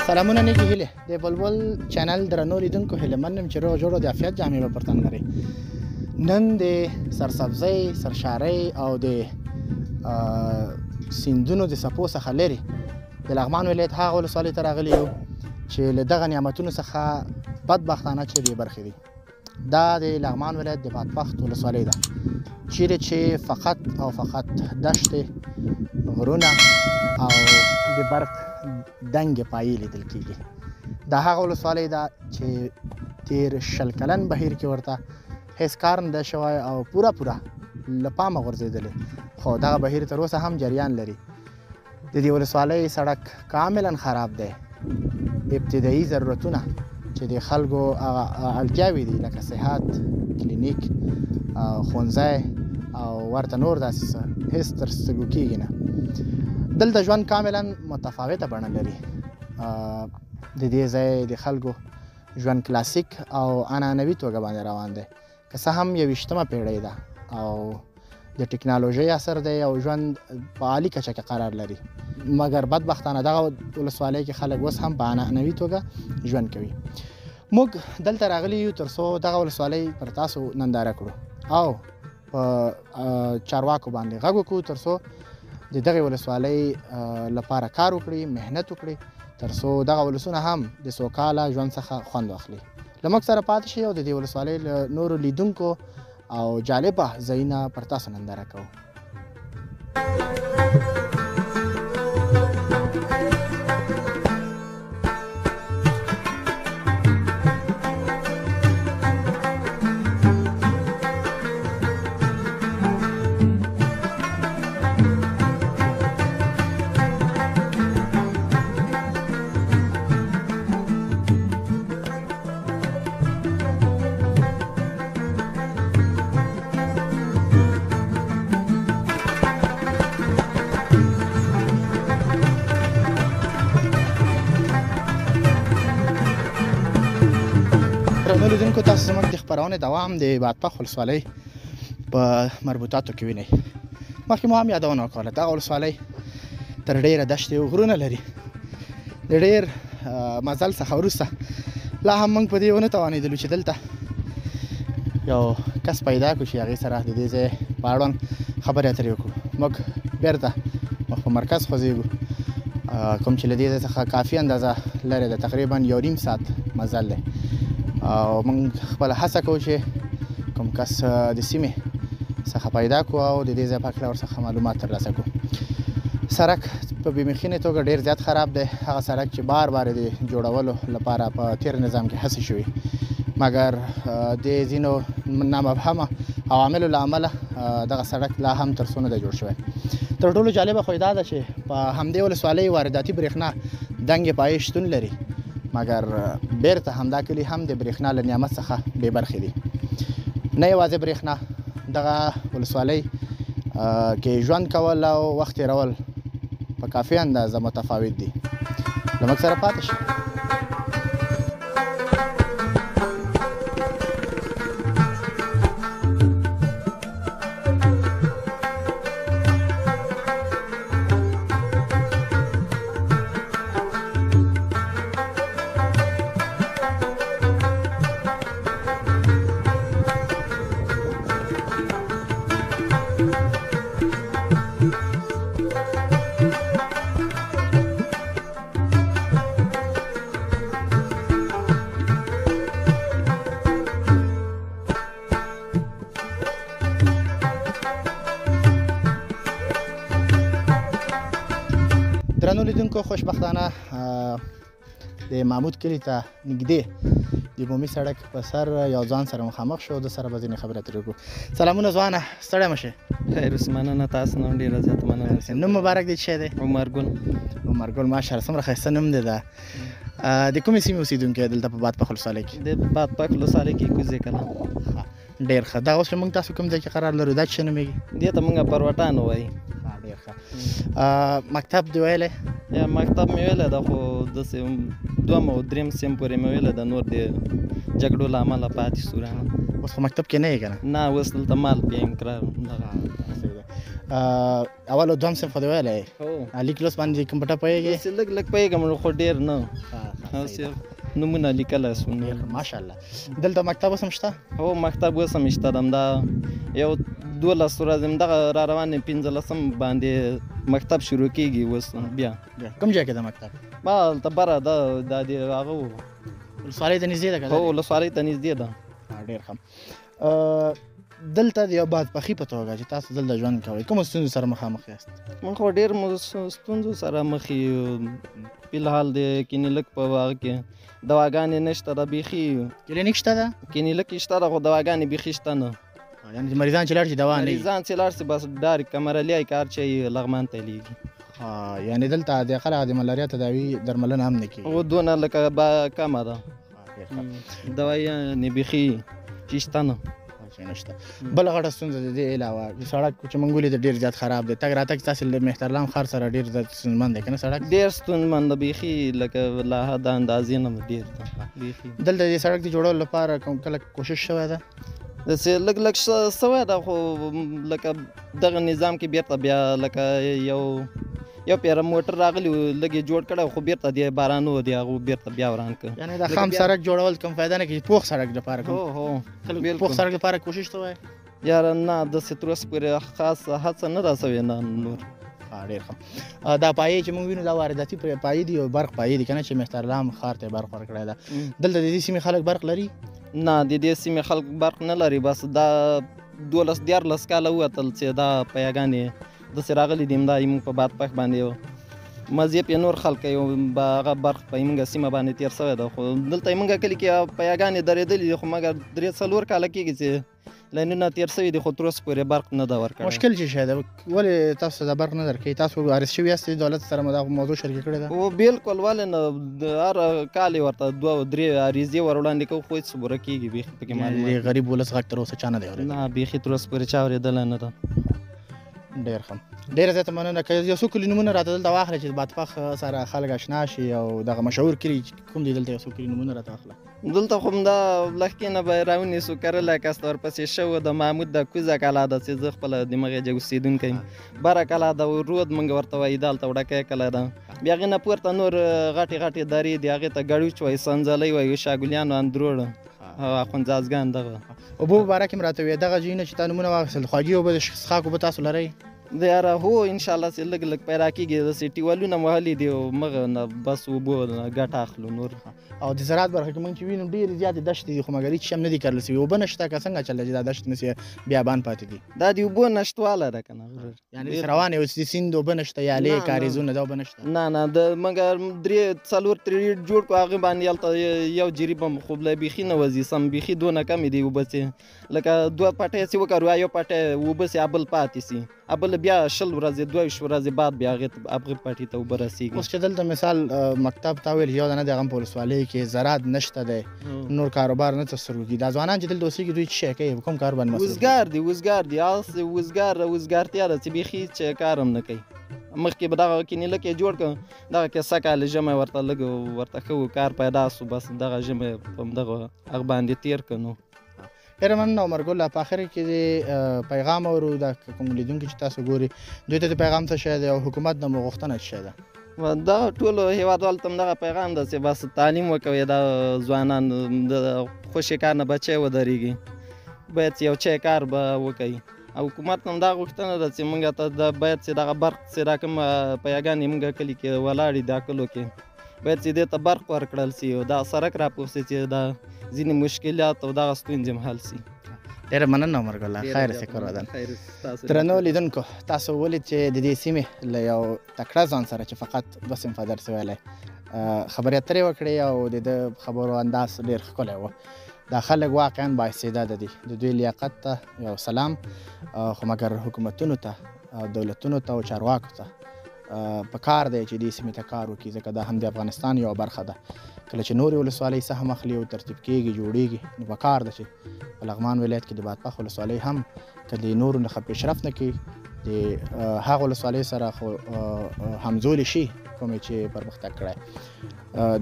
سلامونه نیکې هیلې د بلبل چینل درنو لیدونکو هیله من یم چې روغ جوړ او د عافیت جامې به پر تن لرئ. نن د سرسبزۍ، سرشارۍ او د سیندونو د څپو څخه لرې د لغمان ولایت هغه ولسوالۍ ته راغلي یو چې له دغه نعمتونو څخه بدبختانه چې بې برخې دي. دا د لغمان ولایت د بادپخت ولسوالۍ ده، چیرې چې فقط او فقط دښتې، غرونه او د برق دنګې پایې لیدل کیږي. دا هغه ولسوالۍ ده چې تیر 20 کلن بهیر کې ورته هیڅ کار نه دی شوی او پوره پوره له پامه غورځېدلې، خو دغه بهیر تر اوسه هم جریان لري. د دې ولسوالۍ سړک کاملا خراب دی. ابتدایي ضرورتونه چې د خلکو هغه اړتیاوې دي لکه صحت، کلینیک، ښوونځی او ورته نور داسې څه هیڅ تر سترګو کېږي نه. دلته ژوند کاملا متفاوته بڼه لري. د دې ځای د خلکو ژوند کلاسیک او عنعنوي توګه باندې روان دی، که څه هم 21مه پیړۍ ده او د ټکنالوژۍ اثر دی او ژوند په عالي کچه کې قرار لري، مګر بدبختانه دغه ولسوالۍ کې خلک اوس هم په عنعنوي توګه ژوند کوي. موږ دلته راغلي یو تر څو دغه ولسوالۍ پر تاسو ننداره کړو او په چارواکو باندې غږ وکړو تر څو د دغې ولسوالۍ لپاره کار وکړي، محنت وکړي، تر څو دغه ولسونه هم د سوکاله ژوند څخه خوند واخلي. له موږ سره پاتې شئ او د دې ولسوالۍ له نورو لیدونکو او جالبه ځایونه پر تاسو ننداره کوو. لیدونکو تاسو زموږ د خپرونې دوام د بادپخ ولسوالۍ په مربوطاتو کې وینئ. مخکې مو هم یادونه وکوله، دغه ولسوالۍ تر ډېره دښتې او غرونه لري. د ډېر مزل څخه وروسته لا هم موږ په دې ونه توانېدلو چې دلته یو کس پیدا کړو چې هغې سره د دې ځای په اړوند خبرې اترې وکړو. موږ بېرته مخ په مرکز خوځېږو، کوم چې له دې ځای څخه کافي اندازه لرې ده، تقریبا 1.5 ساعت مزل دی. او موږ خپله هڅه کوو چې کوم کس د سیمې څخه پیدا کړو او د دې ځای په هکله ورڅخه معلومات ترلاسه کړو. سړک په بې مخینې توګه ډېر زیات خراب دی، هغه سړک چې بار بار د جوړولو لپاره په تېر نظام کې هڅې شوي، مګر د ځینو نامبهمه عواملو له امله دغه سړک لا هم تر څو نه دی جوړ شوی. تر ټولو جالبه خو دا ده چې په همدې ولسوالۍ وارداتي برېښنا دنګې پایې شتون لري، مګر بیرته همدا کلي هم د برېښنا له نعمت څخه بې برخې دي. نه یوازې برېښنا، دغه ولسوالۍ کې ژوند کول او وخت تېرول په کافي اندازه متفاوت دي. له موږ سره پاتې شئ. درنو لیدونکو، خوشبختانه د محمود کلي ته نږدې د عمومي سړک په سر یو ځوان سره مخامخ شو، ده سره به ځینې خبرې اترې وکړو. سلامونه ځوانه، ستړی مه شې. خیر اوسې، مننه تاسو نه ډېره زیاته مننه. نوم مبارک دی، څه شی دی؟ عمر ګل. عمر ګل، ماشاءالله څومره ښایسته نوم دی. دا د کومې سیمې اوسېدونکی دلته په بادپخ ولسوالۍ کې؟ د بادپخ ولسوالۍ کې کوزې کلا. ډېر ښه. دا اوس چې موږ تاسو کوم ځای کې قرار لرو دا څه شی نومېږي؟ دې ته موږ پروټان وایي. ډېر ښه. مکتب دې ویلی؟ یا مکتب مې ویلی ده، خو داسې دویم او دریم سیم پورې مې ویلی ده، نور د جګړو له امله پاتې شو رانه. اوس خو مکتب کې نه یې که نه؟ نه، اوس دلته مال پېیم کرار دغه. اول او دویم صنف خو دې ویلی؟ هو. لیک لوست باندې کمپیوټر پوهېږې؟ داسې لږ لږ پوهېږم خو ډېر نه، هسې نومونه لیکلی سو. ماشاءالله. دلته مکتب اوس هم شته؟ هو مکتب اوس هم شته. همدا یو 12 ورځې همدغه را روانې 15 باندې مکتب شروع کېږي اوس بیا. کوم ځای کې ده مکتب؟ ما هلته بره ده، دا د هغه ولسوالۍ ته نږدې ده که؟ هو ولسوالۍ ته نږدې ده. ډېر ښه. دلته د یو بادپخي په توګه چې تاسو دلته ژوند کوئ، کومو ستونزو سره مخامخ یاست؟ موږ خو ډېر ستونزو سره مخ یو. فلحال د کلینیک په هغه کې دواګانې نشته ده بیخي. کلینیک شته ده؟ کلینیک شته ده خو دواګانې بیخي شته نه. یعنې چې مریضان چې لاړ شي دوا نه وي. مریضان چې لاړ شي بس ډایرکټ کمرلیا کار چې لغمان ته لیږي. یعنې دلته د اقل د ملاریا تداوي درملنه هم نه کېږي؟ هو دونه لکه کمه ده، دوايانې بیخي چې شته نه. نشته. بله غټه ستونزه د دې علاوه سړک چې موږ ولید ډېر زیات خراب دی، تګ راتګ تاسې له مهترلام ښار سره ډېر زیات ستونزمن دی که نه سړک؟ ډېر ستونزمن دی بیخي، لکه له حده اندازې نه ډېر دی بیخي. دلته د سړک د جوړولو لپاره کوم کله کوشش شوی ده؟ داسې لږ لږ سوی ده خو لکه دغه نظام کې بیرته بیا لکه یو پیره موټر راغلی و، لږ یې جوړ کړی خو بیرته د بارانو د هغو بیرته بیا وران کړ. یعنې د خام سړک جوړول کوم فایده نه کوي، پوخ سړک دپاره کوم؟ هو هو پوخ سړک دپاره کوشش ته وایې؟ یاره نه، داسې تر اوسه پورې خاصه هڅه نه ده سوې نه نور. ډېر ښه. دا پایې چې موږ وینو دا وارداتي پایې دي او برق پایې دي که نه چې مهترلام ښار ته یې برق ورکړی ده. دلته د دې سیمې خلک برق لري؟ نه، د دې سیمې خلک برق نه لري. بس دا 12 13 کاله ووتل چې دا پیاګانې داسې راغلي دي، همدا زموږ په بادپښ باندې یو مزې پې نور خلک یو به هغه برق په زموږ سیمه باندې تېر سوی ده. خو دلته زموږ کلي کې پیاګانې درېدلي دي خو مګر 3-4 کاله کېږي چې لاینونه تېر سوي دي خو تر اوسه پورې برق نه ده ورکړی. مشکل څه شی ده؟ ولې تاسو ته دا برق نه درکوي؟ تاسو عارض شوي یاست، دولت سره مو دا موضوع شریکه کړې ده؟ هو بلکل، ولې نه، هر کال یې ورته 2 او 3 عریضې ور وړاندې کوو خو هېڅ پوره کېږي بیخي پکې معلومات. د غریب ولس غږ تر اوسه چا نه دی اورېدلی؟ نه، بیخي تر اوسه پورې چا اورېدلی نه ده. ډېر ښه، ډېره زیاته مننه. که یو څو کلي نومونه راته دلته واخله چې بادپښ سره خلک اشنا شي او دغه مشهور کلي کوم دي، دلته یو څو کلي نومونه راته واخله. دلته خو همدا لښکې نه به یې راونیسو، کرلی کس ته ورپسې شوو د محمود د کوزه کلا ده چې زه خپله د مغې جګ اوسېدونکی یم، بره کلا ده رود موږ ورته وایي، دلته وړکی کلی ده. بیا هغې نه پورته نور غټې غټې درې دي، هغې ته ګړوچ وایي، سنځلۍ وایي، شاګولیانو اندروړ اخوندځاځګان دغه. اوبو باره کې هم راته ووایه، دغه ځایونه چې تا نومونه واخیستل، خواږې اوبه د څښاک اوبه تاسو لرئ؟ د یاره هو انشاءالله چې لږ لږ پیدا کېږي، داسې ټیولونه مو وهلي دي او مغه نه بس اوبو نه ګټه اخلو نور. او د زراعت برخه کې موږ چې وینو ډېرې زیاتې دښتې دي خو مګر هېڅ شی هم نه دي کرل سوي، اوبه نشته که څنګه چل دی چې دا دښتې نسي بیابان پاتې دي؟ دا د اوبو نشتوالی ده که نه، یعنې روانې اوس د سیند اوبه نشته، یالې کاریزونه دا اوبه نشته؟ نه نه، د موږ 3-4 ترې جوړ کړو هغې باندې هلته یو جریب هم خو له بیخي نه وځي سم، بیخي دونه کمې دي اوبه چې لکه 2 پټۍ چې وکرو یو پټی اوبه سي بل پاتې سي، بل بیا 20 ورځې 22 ورځې بعد بیا هغې پټي ته اوبه رسېږي. اوس چې دلته مثال مکتب تا ویل یو دانه د هغه په ولسوالۍ کې زراعت نشته دی، نور کاروبار نه تر سترګو کېږي، دا ځوانان چې دلته اوسېږي دوی څه شی کوي، کوم کار باندې مصروف دي؟ وزګار دي، وزګار دي، هسې وزګارتیا ده چې بیخي هېڅ کار هم نه کوي. مخکې به دغه کینیلک یې جوړ کړ، دغه کې سږ کال ژمی ورته لږ ورته ښه و، کار پیدا سو، بس دغه ژمی په همدغه هغه باندې تېر کړ نو. ډېره مننه عمر ګل. په آخر کې دې پیغام اورو، دا کوم لیدونکي چې تاسو ګوري دوی ته د پیغام څه شی دی او حکومت نه مو غوښتنه څه شی ده؟ دا ټولو هېوادوالو ته همدغه پیغام ده چې بس تعلیم وکوي، دا ځوانان د خوشې کار نه بچی ودرېږي، باید یو چای کار به وکوي. او حکومت هم دا غوښتنه ده چې موږ ته دا باید چې دغه برق چې دا کوم پیاګانې موږ کلي کې ولاړې دا کلو کې باید چې دې ته برق ورکړل سي او دا سړک راپوه سي چې دا ځینې مشکلات او دغه ستونزې هم حل سي. ډېره مننه عمر ګله، خیر اوسې کور ودان. درنو لیدونکو، تاسو ولید چې د دې سیمې له یو تکړه ځان سره چې فقط 2 صنفه درس ویلی خبرې اترې وکړې او د ده خبرو انداز ډېر ښکلی و. دا خلک واقعا با استعداده دي، د دوی لیاقت ته یو سلام، خو مګر حکومتونو ته، دولتونو ته او چارواکو ته په کار دی چې دې سیمې ته کار وکړي، ځکه دا هم د افغانستان یوه برخه ده. کله چې نورې ولسوالۍ سهم اخلي او ترتیب کېږي جوړېږي، نو په کار ده چې په لغمان ولایت کې د بادپښ ولسوالۍ هم که د نورو نه پیشرفت نه کوي، د هغه ولسوالۍ سره خو همزولې شي کومې چې پرمختګ کړی.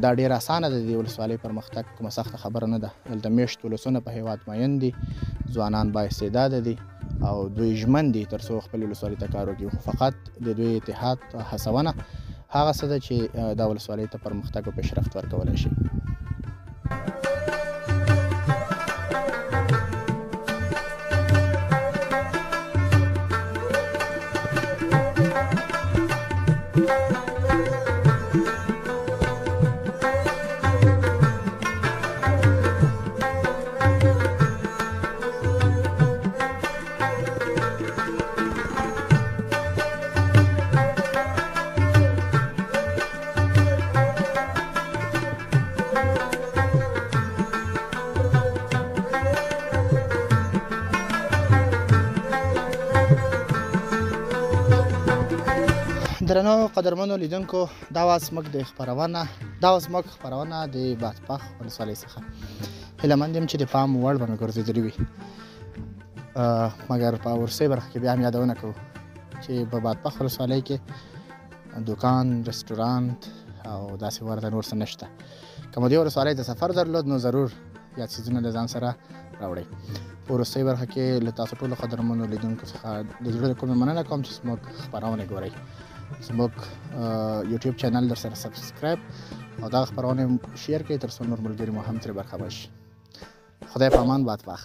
دا ډېره اسانه ده د دې ولسوالۍ پرمختګ، کومه سخته خبره نه ده. دلته مېشت ولسونه په هېواد مین دي، ځوانان با استعداده دي او دوی ژمن دي تر څو خپلې ولسوالۍ ته کار وکړي، خو فقط د دوی اتحاد هڅونه هغه څه ده چې دا ولسوالۍ ته پرمختګ او پیشرفت ورکولی شي. درنو قدرمنو لیدونکو، دا وه زموږ د خپرونه د بادپخ ولسوالۍ څخه. هیله مند یم چې د پام وړ به مې ګرځېدلي وي، مګر په وروستۍ برخه کې بیا هم یادونه کوو چې په بادپخ ولسوالۍ کې دوکان، رستورانت او داسې ورته نور څه نشته. که مو دې ولسوالۍ ته سفر درلود نو ضرور یاد څیزونه له ځان سره راوړئ. په وروستۍ برخه کې له تاسو ټولو قدرمنو لیدونکو څخه د زړه له کومې مننه کوم چې زموږ خپرونې ګورئ. زموږ یوټیوب چینل در سره subscribe او دغه خپرونې share کړئ تر څو نور ملګري مو هم ترې برخمن شي. خدای په امان، بادپخ.